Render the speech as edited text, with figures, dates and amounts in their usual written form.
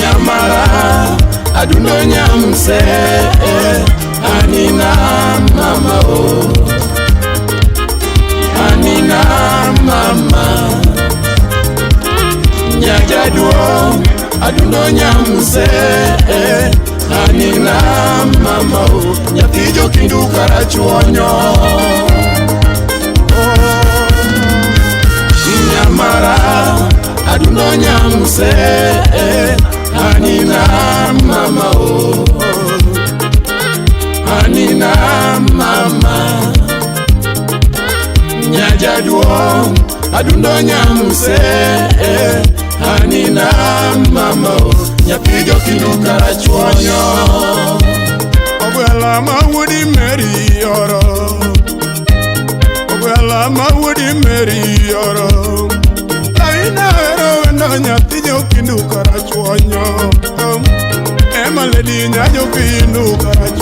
Nyamara adundo nyamse anina mama o anina mama nyajaduong' adundo nyamse anina mama o nyathi jokindu karachuonyo. Nyamara adundo nyamse anina mama o anina mama nyajaduong' adundo nyamse anina mama o nyathi jokindu karachuonyo. Ogwela ma wuodi Mary oro. Ogwela ma wuodi Mary oro. Laina ero wendo nyathi jokindu karachuonyo. Ema lady nya jokindu karachuonyo.